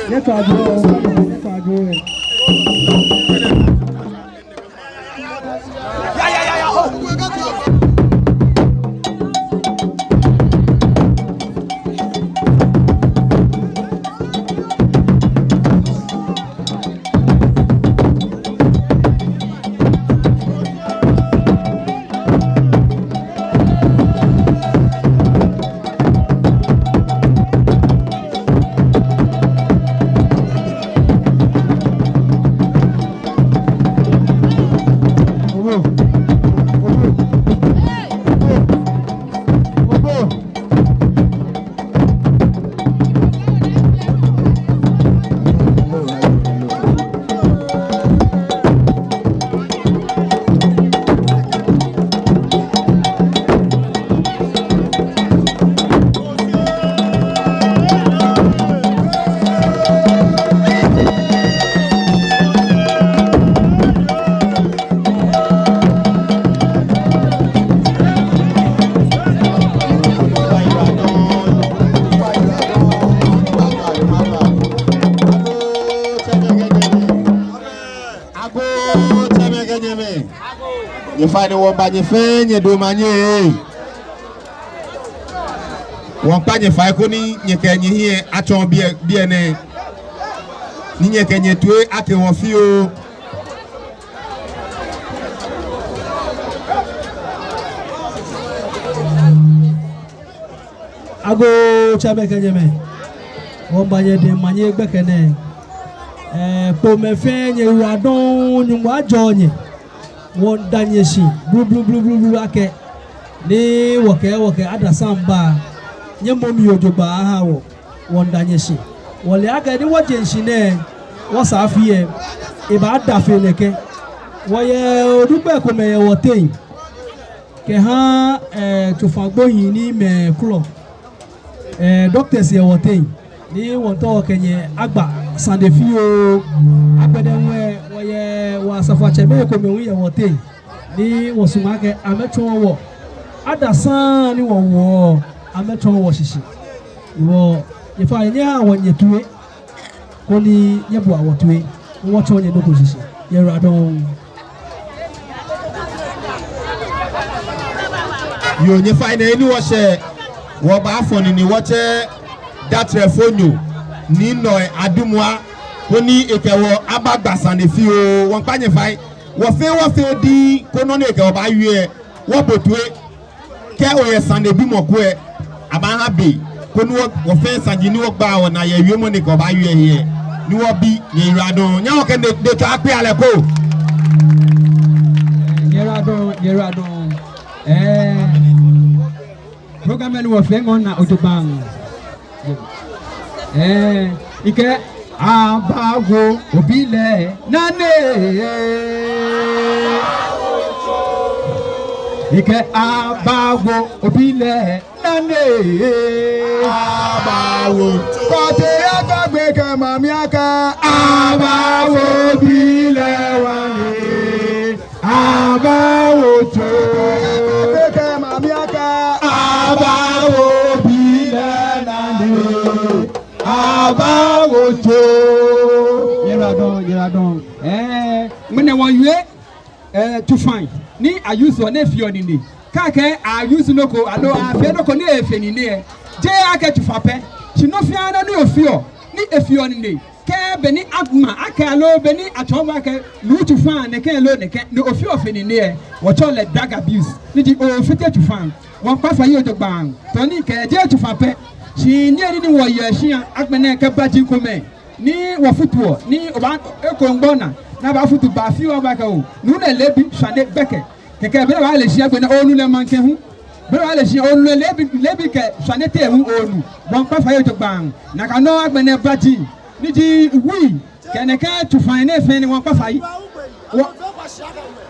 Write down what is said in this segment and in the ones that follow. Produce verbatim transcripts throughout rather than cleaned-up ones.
Nyɛtswaa juu, nyɛtswaa juu. Agoo, tsɛmɛi kɛ nyɛmɛi. Nyɛfainɛ, wɔmiiba nyɛ fɛɛ nyɛdamɔ nyɛ. Wɔmiikpa nyɛ fai koni nyɛkɛ nyɛhiɛ atsɔɔ biɛ, biɛ nɛɛ. Ni nyɛkɛ nyɛtoi akɛ wɔ fioo. Agoo, tsɛmɛi kɛ nyɛmɛi. Wɔmiiba nyɛ dɛŋ omanye gbɛkɛ nɛɛ. Ɛɛ, kpomɛi fɛɛ nyɛyiwaladɔŋŋ, Nyɔŋmɔ ajɔɔ nyɛ. Wɔmiida nyɛ shi blublublublu akɛ ni wɔkɛ, wɔkɛ adesa miiba. Nyɛmɔ mli jogbaŋŋ aha wɔ. Wɔmiida nyɛ shi. Wɔle akɛ ni wɔje shishi nɛɛ, wɔsɛɛ afi lɛ, ebaada fe nɛkɛ. Wɔyɛ odugbɛ komɛi yɛ wɔteŋ. Kɛha, ɛɛ, tsofa gbohii ni mɛi kwɛɔ, ɛɛ, doctors yɛ wɔteŋ. Ni wɔmiitao wɔkɛ nyɛ agba sane fioo. Agbɛnɛ hu wɔyɛ wɔ asafoiatsɛmɛi komɛi hu yɛ wɔteŋ. Ni wɔsumɔɔ akɛ amɛtsɔɔ wɔ adesa ni wɔwoɔ, amɛtsɔɔ wɔ shishi. Wɔ, nyɛfainɛ, nyɛhaa wɔ nyɛtoi, koni nyɛbua wɔtoi, ni wɔtsɔɔ nyɛ nɔ ko shishi. Nyɛyiwaladɔŋŋ. Yoo, nyɛfainɛ, ni wɔshɛ, wɔbaafɔ nine wɔtsɛ Datrɛfonyo, Nii Nɔi Adumua, koni ekɛ wɔ abagba sane fioo. Wɔmiikpa nyɛ fai. Wɔ fɛɛ wɔ fee diŋŋ, koni nɔ ni ekɛ wɔ baawie, wɔbo toi. Kɛ oyɛ sanebimɔ ko lɛ, abaaha be, koni wɔ, wɔ fɛɛ saji ni wɔgba wɔnaa yɛ wiemɔ ni ekɛ wɔ baawie lɛ, ni wɔbi. Nyɛyiwaladɔŋŋ. Nyɛhaa wɔkɛ nine, nine kɛ akpe alɛ ko. Nyɛyiwaladɔŋŋ, nyɛyiwaladɔŋŋ. Ɛɛ, program lɛ ni wɔfee ŋɔɔ naa jogbaŋŋ. Ɛɛ, ekɛɛ, abawo obi lɛ nane. Ekɛɛ, abawo obi lɛ nane. Abawo. Kɔɔte Agbagbe kɛ Mami Aka. Abawo obi lɛ nane. Abawo tsɔ. Kɛ Mami Aka. Abawo obi lɛ nane. Abawo tsɔ. Nyɛyiwaladɔŋŋ, nyɛyiwaladɔŋŋ. Ɛɛ, ŋmɛnɛ wɔyɛ, ɛɛ, tsofa ni a-use-ɔ ni efeɔ nine. Kɛ akɛɛ a-use nɔ ko, aloo afee nɔ ko ni efee nine lɛ, jeee akɛ tsofa pɛ. Shi nɔ fɛɛ nɔ ni ofeɔ, ni efeɔ nine. Kɛ be ni aŋma akɛ aloo be ni atsɔɔ bo akɛ, nuu tsofa nɛkɛ loo nɛkɛ, ni ofeɔ fe nine lɛ, wɔtsɛɔ lɛ drug abuse. Ni ji ofiteɔ tsofa. Wɔmiikpa fai jogbaŋŋ. Tɔ ni kɛ jeee tsofa pɛ. Shi niyenii ni wɔyɔɔ shia, agbɛnɛ kɛ baaji komɛi ni wɔfutuɔ, ni obaa eko ŋgbɔ naa, ni abaafutu baa fioo abakɛɛ oo, nuu lɛ leebi, shwane, gbɛkɛ. Kɛkɛ be ni obaale shi agbɛnɛ onu lɛ maŋkɛ hu. Be ni obaale shi onu lɛ leebi, leebi kɛ shwane tee hu onu. Wɔmiikpa fai jogbaŋŋ. Nakai nɔŋŋ agbɛnɛ baaji, ni ji wiwi kɛ nɛkɛ tsofa nɛɛ fɛɛ ni wɔmiikpa fai. Wɔ,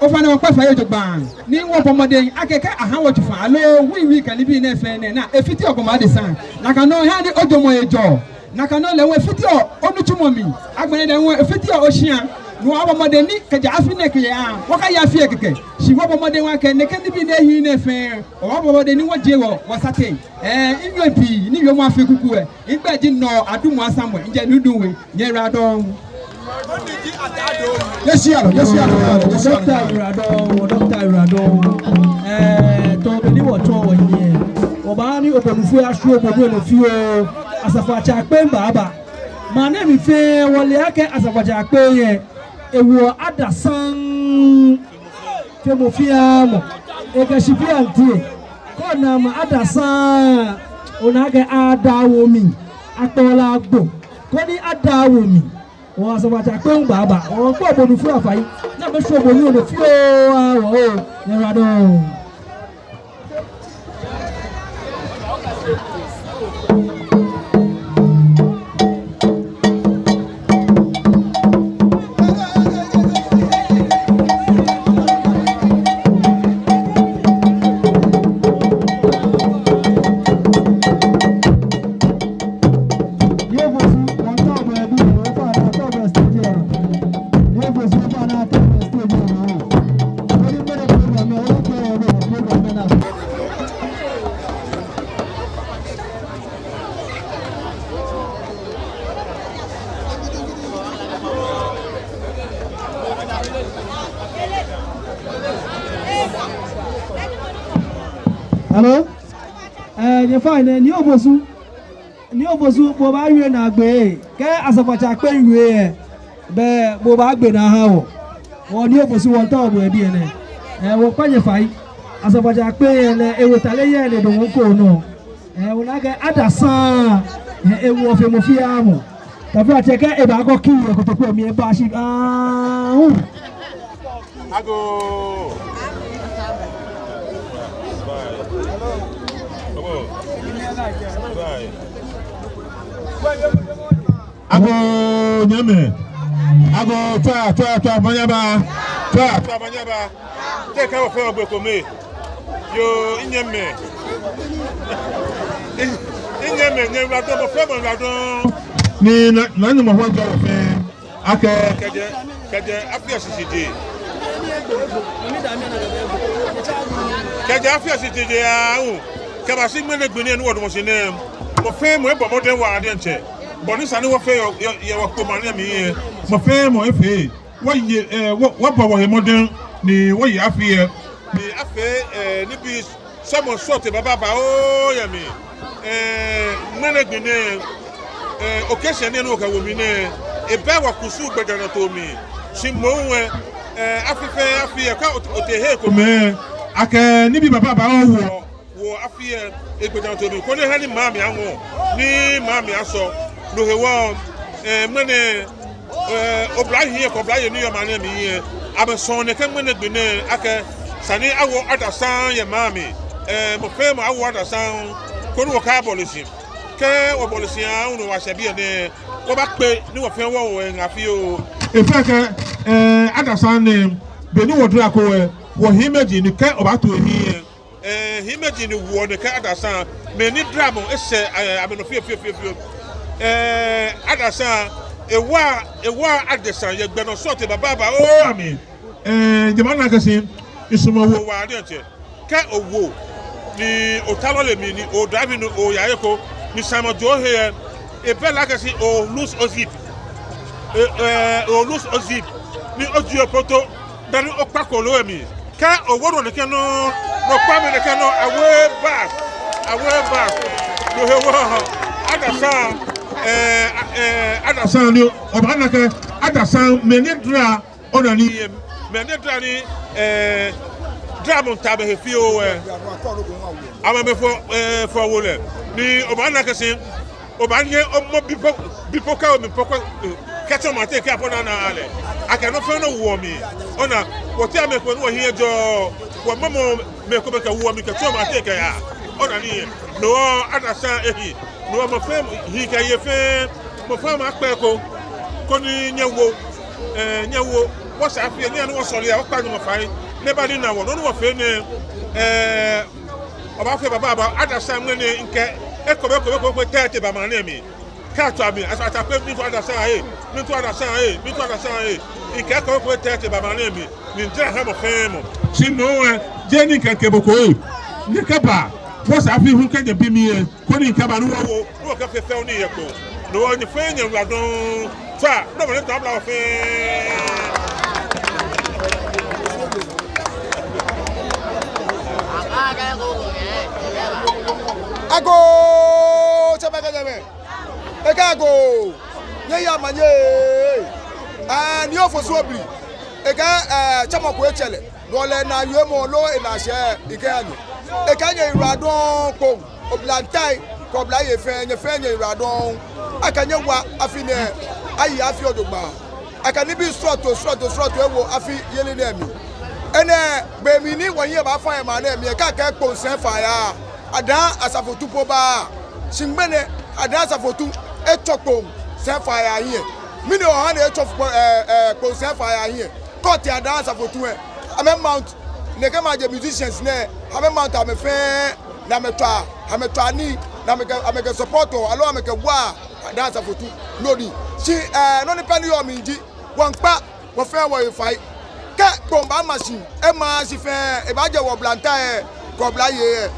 ofainɛ wɔmiikpa fai jogbaŋŋ. Ni wɔbɔ mɔdɛŋ akɛ kɛ aha wɔ tsofa aloo wiwi kɛ nibii nɛɛ fɛɛ nɛɛ, ni efiteɔ gbɔmɔ adesa. Nakai nɔŋŋ ehaa ni ojwɛŋmɔ ejɔ. Nakai nɔŋŋ lɛ hu efiteɔ onitsumɔ mli. Agbɛnɛ lɛ hu efiteɔ oshia. Ni wɔbɔ mɔdɛŋ ni kɛjɛ afi nɛɛ kɛyaa, wɔkaye afi lɛ kɛkɛ. Shi wɔbɔ mɔdɛŋ waa akɛ nɛkɛ nibii ni ehiii nɛɛ fɛɛ, wɔbɔ mɔdɛŋ ni wɔjie wɔ, wɔsateŋ. Ɛɛ, minyɛmi pii, ni yɔɔ mɔ afi kuku lɛ. Migbɛi ji Nɔ Adumua Samuel, mijɛ Nudungwe, nyɛyiwaladɔŋŋ. Nyɛshialɔ, nyɛshialɔ, nyɛshialɔ. Doctor yiwaladɔŋŋ, doctor yiwaladɔŋŋ. Ɛɛ, tamɔ bɔ ni wɔtsɔɔ wɔhiɛ. Wɔbaaha ni obonu fɛɛ ashwie obonu lɛ fioo. Asafoiatsɛ Akpei baaba. Maŋ nɛɛ mli fɛɛ wɔle akɛ Asafoiatsɛ Akpei lɛ, ewoɔ adasaŋ fe mɔ fɛɛ mɔ. Ekɛ shiplante. Kɛ ona maŋ adasaŋ, ona akɛ adaawo mli, akpɔ lɛ agbo. Koni adaawo mli. Wɔ Asafoiatsɛ Akpei baaba. Wɔkpɔ obonu fɛɛ afai. Ni amɛshwie obonu lɛ fioo aha wɔ oo. Nyɛyiwaladɔŋŋ. Hello? Ɛɛ, nyɛ fine, Nii Ofosu. Nii Ofosu, bo obaawie naagbee. Kɛ Asafoiatsɛ Akpei wie lɛ, belɛ bo obaagbe naa oha wɔ. Wɔ Nii Ofosu wɔmiitao bo yɛ biɛ nɛɛ. Ɛɛ, wɔkpa nyɛ fai. Asafoiatsɛ Akpei lɛ, ewo tale yɛ lɛ dɔŋŋ ko nɔ. Ɛɛ, ona akɛ adasaŋ, ɛɛ, ewoɔ fe mɔ fɛɛ mɔ. Taflatsɛ kɛ ebaakɔ kii yɛ kotoku lɛ mli ebaashi. Aa, hu. Agoo. Agoo, nyɛmɛi. Agoo, tswa, tswa, tswa, omanye aba. Tswa, tswa, omanye aba. Te kɛ wɔfee wɔgbe kome. Yoo, minyɛmimɛi. Minyɛmimɛi, nyɛyiwaladɔŋŋ, mɔ fɛɛ mɔ yiwaladɔŋŋ. Ni na, na ni mɔ fɛɛ mɔ jɔ wɔfɛɛ. Akɛ, kɛjɛ, kɛjɛ afi lɛ shishijee. Kɛjɛ afi lɛ shishijee aahu. Kɛbashi ŋmɛnɛ gbi nɛɛ ni wɔdamɔ shi nɛɛ. Mɔ fɛɛ mɔ ebɔ mɔdɛŋ waa diɛŋtsɛ. Bɔ ni sa ni wɔfee yɛ, yɛ, yɛ wɔkpokpaa nɛɛ mli lɛ. Mɔ fɛɛ mɔ efee. Wɔye, ɛɛ, wɔ, wɔbɔ wɔhe mɔdɛŋ ni wɔye afi lɛ. Ni afee, ɛɛ, nibii sɔlemɔ srɔtoi babaoo yɛ mli. Ɛɛ, ŋmɛnɛ gbi nɛɛ, ɛɛ, occasion nɛɛ ni wɔkɛwo mli nɛɛ, ebɛ wɔkusum gbɛjianɔtoo mli. Shi moŋ lɛ, ɛɛ, afi fɛɛ afi lɛ, kɛ o, otee hei komɛi, akɛ nibii babaoo woɔ. Wɔ afi lɛ egbɛjianɔtoo mli, koni eha ni maŋ mli aŋɔɔ, ni maŋ mli asɔ. No hewɔ, ɛɛ, ŋmɛnɛ, ɛɛ, oblahii kɛ oblayei ni yɔɔ maŋ nɛɛ mli lɛ, amɛsɔɔ nɛkɛ ŋmɛnɛ gbi nɛɛ akɛ sa ni awo adasaŋ yɛ maŋ mli. Ɛɛ, mɔ fɛɛ mɔ awo adasaŋ, koni wɔkabɔle shi. Kɛ wɔbɔle shi aahu ni wɔshɛ biɛ nɛɛ, wɔbaakpe ni wɔfɛɛ wɔwo wɔhe ŋaa fioo. Efee akɛ, ɛɛ, adasaŋ nɛɛ, be ni wɔdara ko lɛ, wɔhiimeji ni kɛ obaato ehiɛ lɛ, ɛɛ, hiimeji ni woɔ nɛkɛ adasaŋ, mɛi ni dara mɔ eshɛ, ɛɛ, amɛnɔ fioo, fioo, fioo, fioo. Ɛɛ, adasaŋ, ewa, ewa adasaŋ yɛ gbɛ nɔ srɔtoi babaoo amli. Ɛɛ, jɛmɛ ana akɛ shi, misumɔɔ woo waa diɛŋtsɛ. Kɛ owo, ni ota lɔle mli, ni odrive ni oya he ko, ni sane mɔ jo ohe lɛ, ebɛ lɛ akɛ shi o lose o zip. Ɛɛ, ɛɛ, o lose o zip. Ni ojie opoto, dani okpa kooloo lɛ mli. Kɛ owo nɔ nɛkɛ nɔŋŋ, ni okpa mli nɛkɛ nɔŋŋ, away back, away back. No hewɔ, adasaŋ, ɛɛ, ɛɛ, adasaŋ ni, obaana akɛ, adasaŋ, mɛi ni dara, ona ni, mɛi ni dara ni, ɛɛ, dara mɔ ta amɛhe fioo lɛ, amɛ amɛfɔ, ɛɛ, fɔ wo lɛ. Ni obaana akɛ shi, obaanyɛ omɔ bi po, bi po kɛ omli po kɛ, ɛɛ, kɛtsɔ maŋ teŋ kɛya po ni ana lɛ. Akɛ nɔ fɛɛ nɔ woɔ mli. Ona, wɔteŋ mɛi komɛi ni wɔhiɛ ejɔ, wɔmɔmɔ mɛi komɛi kɛwoɔ mli kɛtsɔ maŋ teŋ kɛya. Ona ni, no hewɔ adasaŋ ehi. No hewɔ mɔ fɛɛ mɔ, hii kɛ yei fɛɛ, mɔ fɛɛ mɔ akpɛ eko, koni nyɛwo, ɛɛ, nyɛwo. Wɔsɛɛ afi lɛ, nyɛhaa ni wɔsɔle, wɔkpa Nyɔŋmɔ fai. Ni eba ni ena wɔ, nɔ ni wɔfee nɛɛ, ɛɛ, wɔbaafee babaoo. Adasaŋ ŋmɛnɛ mikɛ, ekome, ekome, ekome, ekome tɛtɛ ba maŋ nɛɛ mli. Kɛ atswa mi, atswa, atswa akpe, miitao ada shã lɛ, miitao ada shã lɛ, miitao ada shã lɛ. Mikɛ kɔkɔɔkɔ tee tee baba nɛɛ mli, ni mijara maha mɔ fɛɛ mɔ. Shi no lɛ, jeee ni mikɛɛ bo ko lɛ. Nyɛkɛba, wɔsɛɛ afi hu kɛ nyɛbi mi lɛ, koni mikɛba ni wɔwo, ni wɔkɛfee fɛo ni yɔɔ Kpone. No hewɔ nyɛ fɛɛ nyɛyiwaladɔŋŋ. Tswa, no mɔ ni ta bla wɔ fɛɛ. Agoo, tsɛmɛi kɛ nyɛmɛi. Ekɛɛ agoo, nyɛyaa manye. Ɛɛ, Nii Ofosu Obli. Ekɛɛ, ɛɛ, tsɛmɛi ko etsɛ lɛ. No lɛ ena wiemɔ loo ena shɛɛ, ekɛɛ nyɛ. Ekɛɛ nyɛyiwaladɔŋŋ Kpone, oblantai, kɛ oblayei fɛɛ, nyɛ fɛɛ nyɛyiwaladɔŋŋ. Akɛ nyɛwa afi nɛɛ, aye afi ojogbaŋŋ. Akɛ nibii srɔto, srɔto, srɔto ewo afi yeli nɛɛ mli. Enɛ, be mli ni wɔhiɛ baafã yɛ maŋ nɛɛ mli lɛ, kɛ akɛɛ Kpone sɛi faa yaa, Adaa Asafotu po baaa. Shi ŋmɛnɛ, Adaa Asafotu etsɔ Kpone sɛi faa yaa hiɛ. Mɛni hewɔ ni etsɔ Kpo-, ɛɛ, ɛɛ, Kpone sɛi faa yaa hiɛ? Kɛ otee Adaa Asafotu lɛ, amɛ mount, nɛkɛ maje musicians nɛɛ, amɛ mount amɛ fɛɛ, ni amɛtswaa, amɛtswaa nii, ni amɛkɛ, amɛkɛ support-ɔ, aloo amɛkɛbua Adaa Asafotu nɔ ni. Shi, ɛɛ, nɔ ni pɛ ni yɔɔ mli ji, wɔmiikpa wɔ fɛɛ wɔhe fai. Kɛ Kpone baama shi, emaaa shi fɛɛ, ebaajɛ wɔ oblantai lɛ, kɛ oblayei lɛ.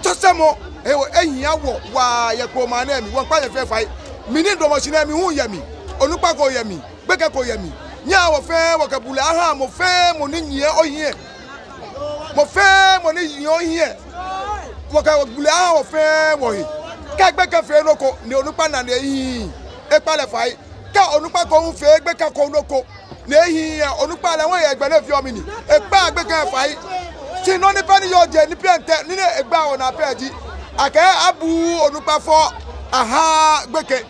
Tsɔsemɔ, ewo, ehia wɔ waa yɛ Kpone maŋ nɛɛ mli, wɔmiikpa nyɛ fɛɛ fai. Mi ni midamɔ shi nɛɛ, mi hu miyɛ mli, onukpa ko yɛ mli, gbekɛ ko yɛ mli. Nyɛhaa wɔ fɛɛ wɔkɛ bulɛ aha mɔ fɛɛ mɔ ni nyiɛ ohiɛ. Mɔ fɛɛ mɔ ni nyiɛ ohiɛ. Wɔkɛ bulɛ aha wɔ fɛɛ wɔhe. Kɛ gbekɛ fee nɔ ko, ni onukpa na ni ehiii, ekpa lɛ fai. Kɛ onukpa ko hu fee gbekɛ ko nɔ ko, ni ehiii lɛ, onukpa lɛ hu eyɛ gbɛ ni efeɔ mɛni? Ekpaa gbekɛ fai. Shi nɔ ni pɛ ni yɔɔ jɛi, ni pɛ ntɛ, ni nɛ egbaa wɔnaa pɛ ji, akɛ abu onukpa fɔ aha gbekɛ.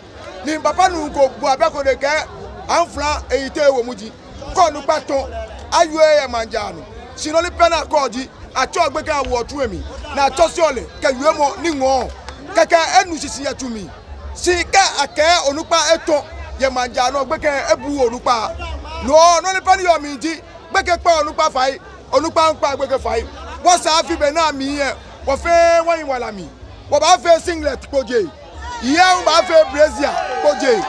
Ni papa nuu ko bu abɛ ko ni ekɛɛ, amfla eyiteŋ ewo muji. Kɛ onukpa tɔ, awieee yɛ maŋ jara nɔ. Shi nɔ ni pɛ ni akɛɔ ji, atsɛɔ gbekɛ awoɔ tsu lɛ mli, ni atsɔseɔ lɛ kɛ wiemɔ ni ŋɔɔ. Kɛkɛ enu shishi yɛ tsu mli. Shi kɛ akɛɛ onukpa etɔ yɛ maŋ jara nɔ, gbekɛ ebuuu onukpa. No, nɔ ni pɛ ni yɔɔ mli ji, gbekɛ kpaa onukpa fai, onukpa hu kpaa gbekɛ fai. Wɔsɛɛ afi be nɛɛ mli lɛ, wɔ fɛɛ wɔyiwaladɔŋŋ. Wɔbaafee singlet kpojee. Yei hu baafee brazier kpojee.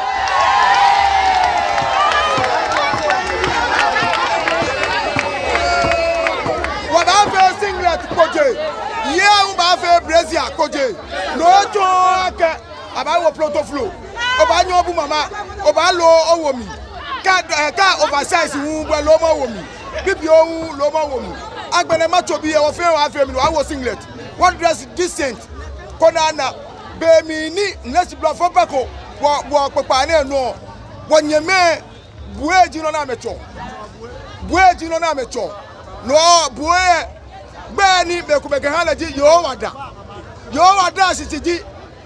Wɔbaafee singlet kpojee. Yei hu baafee brazier kpojee. No tsɔɔ akɛ abaawo plotoflo. Obaanyɛ obu mama, obaalo owo mli. Kɛ, ɛɛ, kɛ oversize hu, bo hu loomɔ owo mli. Bibioo hu loomɔ owo mli. Agbɛnɛ maŋtsɛbii lɛ, wɔ fɛɛ wɔfee mli, wɔwo singlet. Wɔ dress decent. Koni ana, be mli ni nɛsi blɔfo pɛ ko, wɔ, wɔ kpokpaa nɛɛ nɔ, wɔnyɛmimɛi, Bue ji nɔ ni amɛtsɛɔ. Bue ji nɔ ni amɛtsɛɔ. No Bue, gbɛi ni mɛi komɛi kɛha lɛ ji Yehowa daa. Yehowa daa shishi ji,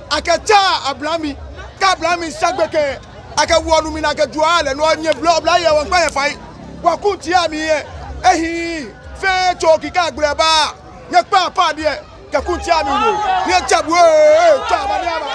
akɛtsaa abla mli, kɛ abla mli sha gbekɛ, akɛwoɔ nu mli ni akɛjuɔ lɛ. No nyɛ blɔ, oblayei, wɔmiikpa nyɛ fai. Wɔkuntsia mli lɛ, ehiii, fɛɛ tso kika gblɛ ba. Nyɛkpa paa diɛ, kɛ kuntsia mli wo. Nyɛtsa bu, ee, ee, tsa ba ni aba.